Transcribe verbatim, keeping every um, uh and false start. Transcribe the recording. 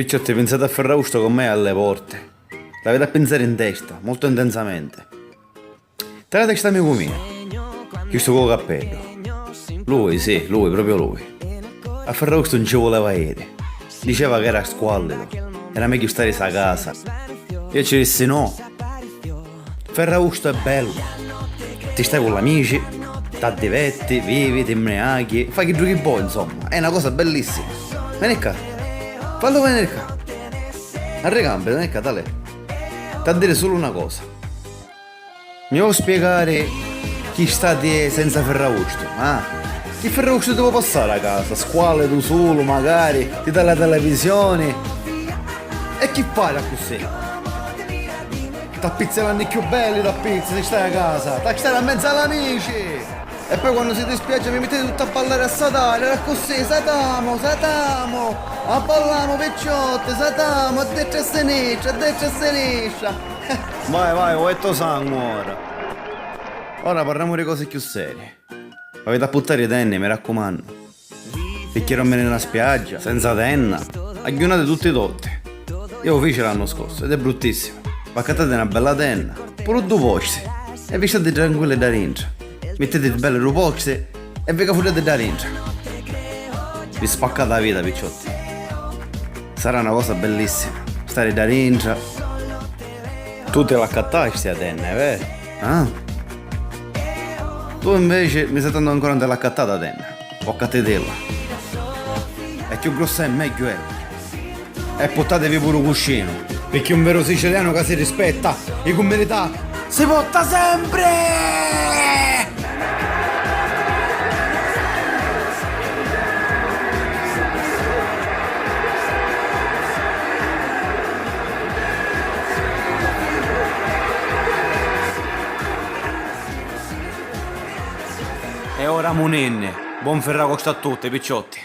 Picciotti, pinsati a Ferraustu comu è alle porte. L'aviti a pinsari in testa, molto intensamente. Teniti a testa amicu miu, chistu cu lu cappeddu. Lui, sì, lui, propriu lui. A Ferraustu nun ci vuleva iri. Diceva ca era squallidu, era megghiu starisi a casa. Io ci dissi no. Ferraustu è bellu. Ti stai cu l'amici, t'addivetti, vivi, ti mbriachi, fai chiddu chi voi, insomma. È na cosa bellissima. Veni ccà. Fallu veniri ccà. Arricampi, veni ccà, talè. T'ha diri sulu na cosa. Mi vo spiegari chi stati senza Ferraustu, ah? Chi Ferraustu ti vo passari a casa, squallidu sulu, macari, ti dà la televisioni? E chi fari accussì? T'appizzi l'anni chiù belli, t'appizzi, si stai a casa, t'ha stari a menzu a l'amici! E poi quannu siti in spiaggia mi mittiti tutti a ballari e a satari, era accussì, satamu, satamu, abballamu picciotti, satamu, a destra e a sinistra, a destra e a sinistra. Vai, vai, vuoi to sangue ora. Ora parliamo di cose più serie. Avete a puttare i tenni, mi raccomando. Picchì dormire nella spiaggia, senza tenna, agghiunate tutti i totti. Io lo feci l'anno scorso ed è bruttissimo. V'accattati una bella tenna, pure due posti, e vi state tranquilli da dentro. Mettete belle due posti e vi cafutate da dentro. Vi spaccate la vita, picciotti. Sarà una cosa bellissima, stare da dentro. Tu te l'accattasti a tenna, è vero? Ah? Tu invece mi stai tanto ancora non te l'accattata a tenna. Vo' accattitilla. E più grossa è megghiu è. E puttatevi pure u cuscinu. Picchì un veru sicilianu ca si rispetta, i cummirità si potta sempre! E ora muninni, buon Ferragosto a tutti, picciotti.